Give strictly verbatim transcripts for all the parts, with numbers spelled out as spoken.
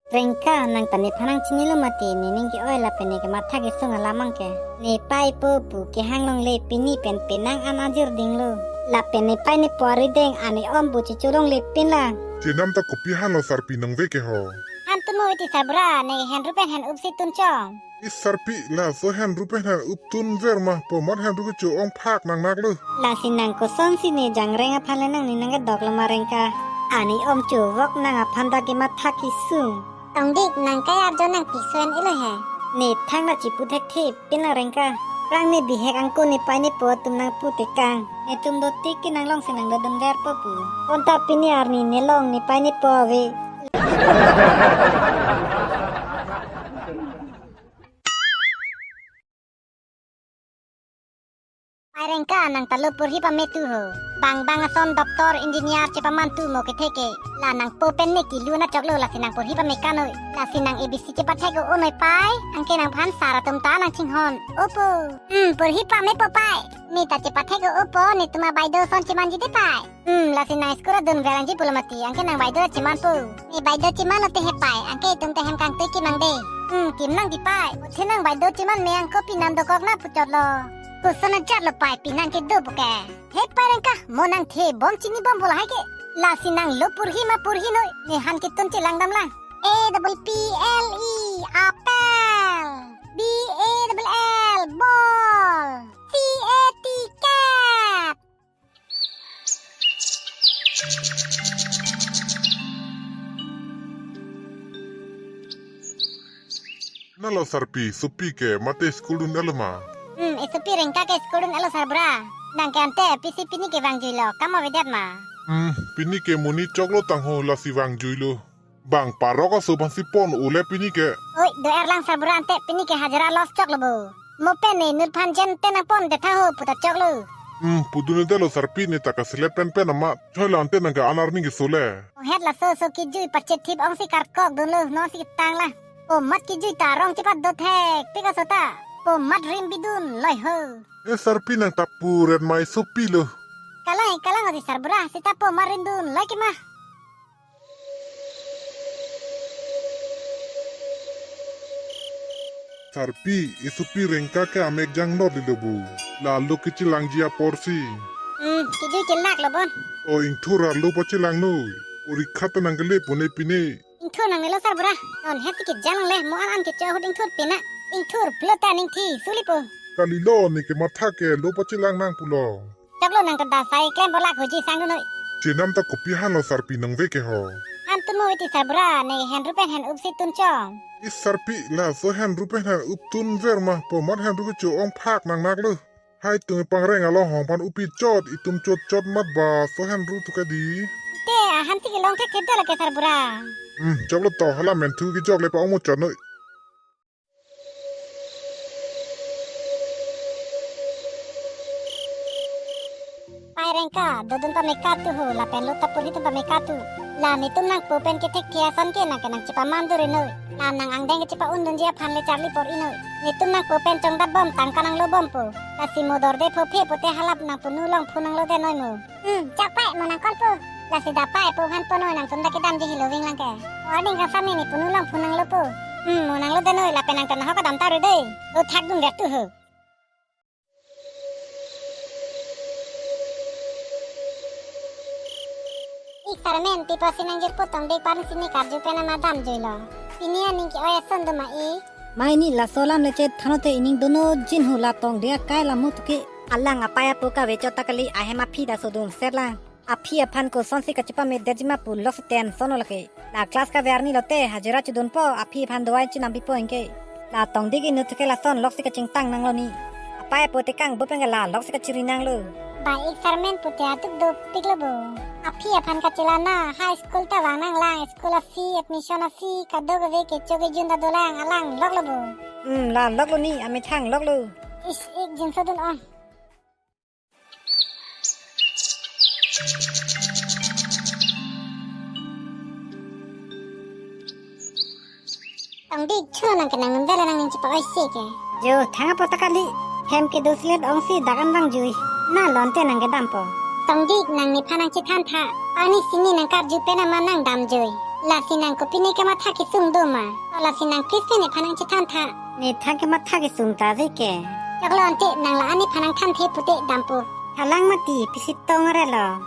Rengka, nang ta nephan nangchinilo mati, nening ke-oi lapen ne kematha kesung alam abang ke. Nepei po pu kehang longle, pini pen penang an ajir dinglo. Lapen nepei nepo arideng ane om pu chicho longle pinlang. Chenam ta kopi hanlo sarpi nangve ke ho. Han tunmo iti sarbura, ne henru pen hen-up si tunchong. Ih sarpi, laso henru pen hen-up tunver ma, po mat henru kecho-ong phak nangnaklo. Lasi nang kosonsi ne jangreng aphan le nangning nangkedoklo ma Rengka? Ane om chovok nang aphan ta kematha kesung. Tongdik, nang kai arjo nang piso en ilo he. Ne thang la chipu thekthe pinlang Rengka. Prang ne bihek angko nepei nepo atum nangpu tekang. Netum dotik ke nanglongsi nangdodunver po pu. Bonta pini arni nelong nepei nepo ave. Pei Rengka, nang ta lo porhi pame tu ho. Bang bang ason doctor, engineer chepaman tu mo kethe ke. La nangpo pen ne kilu na choklo, lasi nang porhi pame kanoi. Lasi nang A B C chepathek-o-o noi pei. Anke nangphan sar atum ta nangchinghon. Opo. Hmm, porhi pame po pei. Ne ta chepathek-o-o po, netum abaido ason chemanji de pei. Hmm, lasi nang school adun verangji pulo mati, anke nang baido cheman po. Ne baido cheman lote he pei, anke itum ta hem kangtui kimang de. Hmm, kim nang di pei. Othe nang baido cheman me angko pinan dokok na puchotlo. Koson ajatlo pei, pinan kedo po ke. He pei Rengka, mo nang the bom chinibom po lahai ke. Lasi nang lo porhi ma porhi noi, ne han ketun chelang damlang. A double P L E, apple. B A double L, ball. C A T, cat. Nalo sarpi, sopi ke mate school dun-etlo ma? Hmm, e sopi Rengka ke school dun-etlo sarbura. Nang ke ante pisi pini ke vangjuilo, kam avedet ma? Hmm, pini ke monit choklo tangho, lasi vangjuilo. Bang parok aso aphansi pon-ole pini ke. Oi, do-er lang sarbura, ante pini ke hajira loss choklo bo. Mo pen ne inut aphan jen te nangpon detha ho puta choklo. Hmm, pudun-edetlo sarpi, ne ta kaselet pen pen amat. Choi la ante nang ke an arni keso le. Ohet laso so kijui pachethip ongsi karkok dunlo, nonsi ketang la. Po mat kijui ta rong chepat do thekpik aso ta. Po mat rim bidun loi ho. E sarpi, nang ta puret ma, e sopi lo. Kalang, kalang odi sarbura, seta po mat rim dun loi ke ma. Sarpi, e sopi Rengka ke amek janglot lilo bu. Lalo kechelangji aporsi. Hmm, kijui kelak lo bon. O ingthur arlo pachelang noi. Porikha ta nang kele pune pine. Ingthur nangnelo sarbura. Non het si kejang le, mo an an kecho ahut ingthur pina. Ingthur pulo ta ning thi sulipo. Kalilo, ne kematha ke lo pachelang nang pulo. Choklo, nang ta dasai klem borlak hoji sang dunoi. Chenam ta kopi hanlo sarpi nangve ke ho. Han tunmo iti sarbura, ne henru pen hen-up si tunchong. Ih sarpi, laso henru pen hen-up tunver ma, po mat henru kecho-ong phak nangnaklo. Hai tung ipangreng along hong aphan upi chot, itum chot chot mat ba, so henru tu ke di. Te, ahan si kelong thekthedetlo ke sarbura. Hmm, choklo to, hala menthu kejok le pa-ong mo chot noi. Pei Rengka, dodun pame katu ho, lapen lo ta porhi dun pame katu. La netum nangpo pen kethekthe ason ke nang ke nang chepaman dure noi. La nang angdeng ke chepa-un dunji aphan le charli por-i noi. Netum nangpo pen chongdat bom tangka nanglo bompo. Lasi mo dorde phophe pote halap nang punu longphu nanglodet noi mo. Hmm, chak pei, mo nang call po. Lasi da pei po han po noi, nangtum ta kedamji helo ving lang ke. Warning kangsam ne punu longphu nanglo po. Hmm, mo nanglodet noi, lapen nang ta nahok kedam ta ru dei. Lo thak dun ret tu ho. Ik sarmen, pi apotsi nangjirpo, Tongdik pareng si ne karju pen ama damjuilo. Pini aning ke-oi ason do ma ik? Mai ni laso alam le chethan-o te ining dono jin hu, la Tongdik akai lam ahut ke. Alang apei apo kave chot ta kali, ahem aphi ta sodun set lang. Aphi aphan kosonsi kachepamedetji ma pu loksi tension lo lake. La class kave arni lote hajira chodunpo, aphi aphan dawai chinam pipo anke. La Tongdik inut ke lason loksi kachingtang nanglo ni. Apei apo tekang bo pen ke la loksi kachiri nanglo. Ba ik sarmen pute aduk dopiklo bo. Aphi aphan kachelana, high school ta vang nanglang, school a-fee, admission a-fee, kadokave kecho kejun ta dolang, alang loklo bo. Hmm, la loklo ni, amethang loklo. Ish, ik jinso dun-on. Tongdik, cho nang ke nang nunde le nangning chepa-oi si ke. Jo, thang apot ta kali. Hem kedo selet ongsi dak an vangjuilo, non te nang kedampo. Tongdik, nang nephan nang chethan tha. Arni sini nang karju pen ama nang damjui. Lasi nang kopine kematha kesung do ma? O lasi nang please pen nephan nangchethan tha. Nephan kematha kesung ta ave ke. Choklo ante nang la-an nephan nangthanthe pute dampo. Thalang mati pisi tong arelo.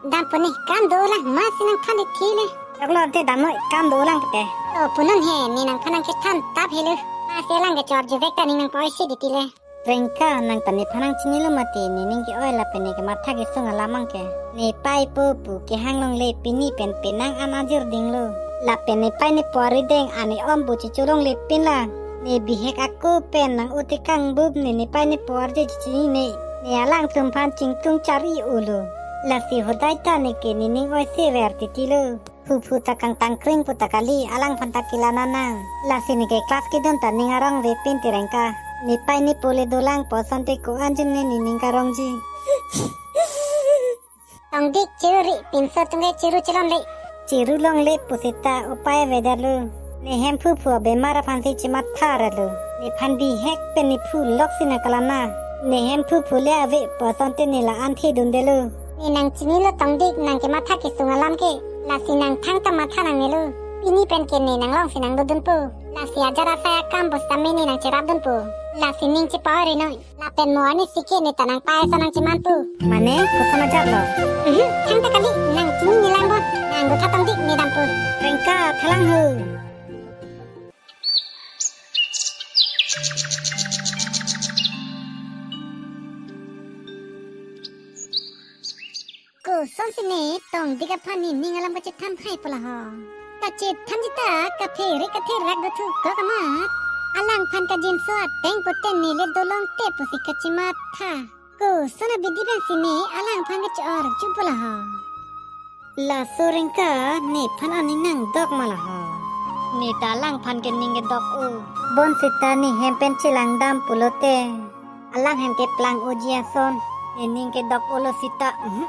Dampo ne kam dolang masi nangthanthe le. Choklo ante damnoi kam dolang pute. O punon he ne nangphan nangchethan tap helo. Masi alang kechor juvek ta ning nangpa-oise titi le. Rengka nang ta nephan nangchinilo mati, nening ke-oi lapen ne kematha kesung alam abang ke. Nepei po pu kehang longle pini pen penang an ajir dinglo. Lapen nepei nepo arideng ane om pu chichu longle pinlang. Ne bihek ako pen nang-o tekang bup ne nepei nepo arje chichinine. Ne alangtum aphan chingtung chari-olo. Lasi hodai ta ne ke nening oise ver titi lo. Phuphu ta kangtangkring pu ta kali, alangphan ta kelang nang. Lasi ne ke class kedun ta ning arong avepin ti Rengka. Nepei nepo le dolang pu asonte ko-an jun ne nening karongji. Tongdik chiru ri, pinso atum ke chiru chelongle. Chiru longle pusita upai avedetlo. Ne hem phuphu abemar aphansi chematha ralo. Nephan bihek pen nephu loksi nangkelang nang. Ne hem phuphu le ave pu asonte ne la-an thedundelo. Ne nangchinilo Tongdik nang kematha kesung alam ke. Lasi nang thangta matha nangnelo. Pini pen ke ne nanglongsi nangdodunpo. Lasi ajar asai akam pusitame ne nangcherapdunpo. Lasi ning chepa-ori noi. Lapen mo arnisi ke ne ta nangpei ason nangchemanpo. Mane, koson ajar lo? Mhm, thangta kali, nangchinine lang bon. Nang dotha Tongdik ne dampo. Rengka, thalang ho. Kosonsi ne Tongdik aphan nening alam kachethan hai pula ho. Kachethan jita kaphere kathe rak dothu ko kamat. Alangphan kajinso ateng pute ne le dolongte pusi kachematha. Koson abidi pensi ne alangphan kachor chu pula ho. Laso Rengka nephan aning nangdok ma la ho. Ne ta alangphan ke ning kedok-o. Bonsita ne hem pen chelangdam pulote. Alang hem keplang-oji ason. Nening kedok-olo sita. Mhm.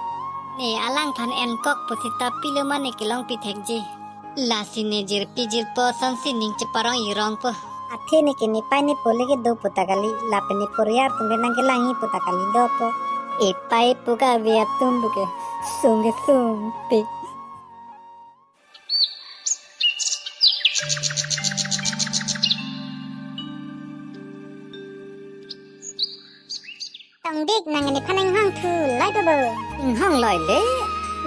Ne alangphan enkok pusita pilo mane kelongpi thekji. Lasi ne jirpi jirpo asonsi ning cheparong-irongpo. Athe ne ke nepei nepo le kedo pu ta kali, lapen ne poriyar atum ke nangkelangji pu ta kali dopo. Epei epo kave atum pu ke sung kesung pi. Tongdik nang nephan inghong thu loi dobo. Inghong loi le.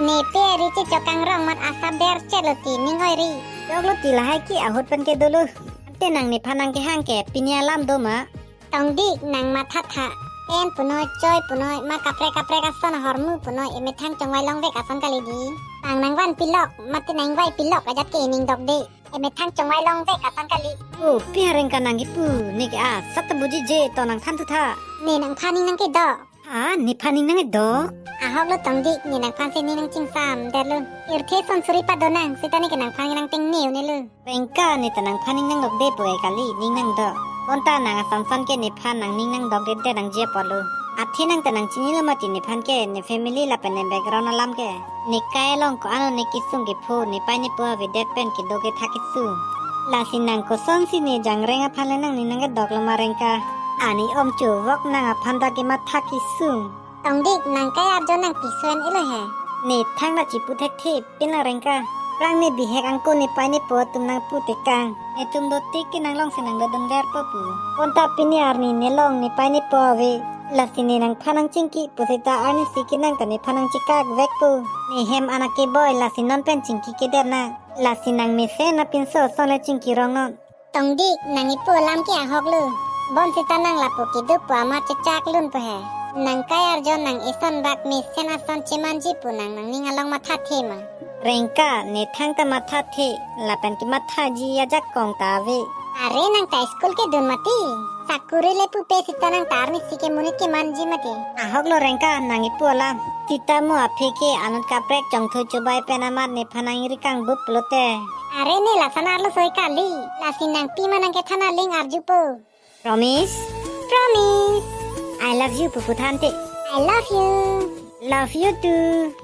Nepe ri chechok kangrong mat asap der chetlo ti ning oi ri. Choklo ti lahai ke ahut pen ke dolo. Ante nang nephan nangkehang ke pini alam do ma? Tongdik nang matha tha. Pen punoi choi punoi ma kaprek kaprek ason ahormu punoi emethang chongvai longvek ason kali di. Nang nangvanpilok mate nangvaipilok ajat ke ning dokde. Emethang chongvai longvek ason kali. O, pi ha Rengka nang kipu, ne ke asap ta buji je to nangthan thu tha. Ne nangphan ning nangkedok. Ha, nephan ning nangkedok. Ahok lo Tongdik, ne nangphansi ning nangchingsam detlo. Irthe son suri padonang, sita ne ke nangphan nangtengne unelo. Rengka ne ta nangphan ning nangdokde pu ke kali, ning nangdok. Bonta nang ason son ke nephan nangning nangdokdedet nangji apotlo. Athe nang ta nangchinilo mati nephan ke, ne family lapen ne background alam ke. Ne kai along ko-an ne kesung kepho, nepei nepo avedet pen kedo ketha kesung. Lasi nang kosonsi ne jangreng aphan le nangning nangkedoklo ma Rengka. Ani om chuvok nang aphan ta kematha kesung. Tongdik nang kai arjo nangpiso en ilo he. Ne thangta chipu thekthe pin la Rengka. Prang ne bihek angko nepei nepo atum nangpu tekang. Netum dotik ke nanglongsi nangdodunverpo pu. Bonta pini arni nelong nepei nepo ave. Lasi ne nangphan nangchingki pusita arnisi ke nang ta nephan nangchekak vekpo. Ne hem anak keboi lasi non pen chingki kedet nang. Lasi nang mesen apinso ason le chingki rong non. Tongdik nang ipu alam ke ahok lo. Bonsita nang lapu kedo pu amat chechak lun pu he. Nang kai arjo nang ison bak mesen ason chemanji pu nang nangning along mathathe ma? Rengka ne thangta mathathe lapen kemathaji ajakong ta ave. Are nang ta school kedun mati. Sakuri le pupe sita nang ta arnisi ke monit kemanji mati. Ahok lo Rengka nang ipu alam. Sita mo aphi ke anut kaprek chongthu chubai pen amat nephan nangri kangbup pulote. Are ne lason arlo soi kali. Lasi nang pima nangkethan aling arjupo. Promise? Promise. I love you pupu thante. I love you. Love you too.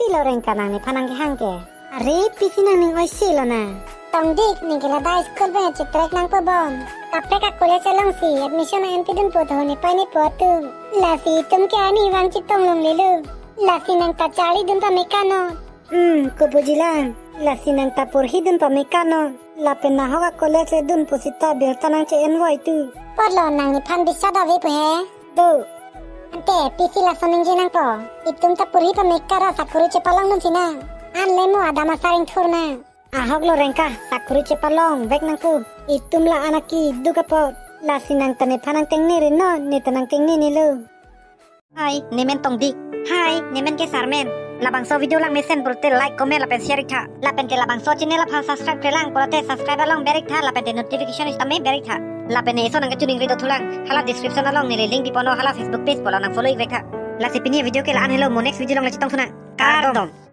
Pilo Rengka nang nephan nangkehang ke? Are pisi nangning oise lo na. Tongdik, ningke ladak school pen chetrek nangpo bon. Kaprek a-college alongsi admission en pidunpo tho nepei nepo atum. Lasi itum ke arnivang chetong longlelo. Lasi nang ta charlidun pame kanon. Hmm, kopuji lang. Lasi nang ta porhidun pame kanon. Lapen nahok a-college le dunpo seta birta nang che-en voi tu. Apotlo nang nephan bisat ave pu he? Do. Ante pisi lason ningje nangpo. Itum ta porhi pame kara sakuri chepalongdun sinang. An le mo adam asar ingthur nang. Ahok lo Rengka, sakuri chepalong vek nangpo. Itum la-an akiduk apot. Lasi nang ta nephan nang tengne ri non, ne ta nang tengne nelo. Hi, nemen Tongdik. Hi, nemen ke Sarmen. Labangso video langmesen pulote like, comment lapen share ik tha. Lapen ke labangso channel aphan subscribe klemkle lang pulote subscribe along ber ik tha lapen te notification sitame ber ik tha. Lapen ne ison nang kachuningri dothulang. Hala description along neli link piponlo, hala Facebook page pulo nang follow ik vek tha. Lasi pini video ke la-an helo, mo next video along le chetong thunang. Kardom.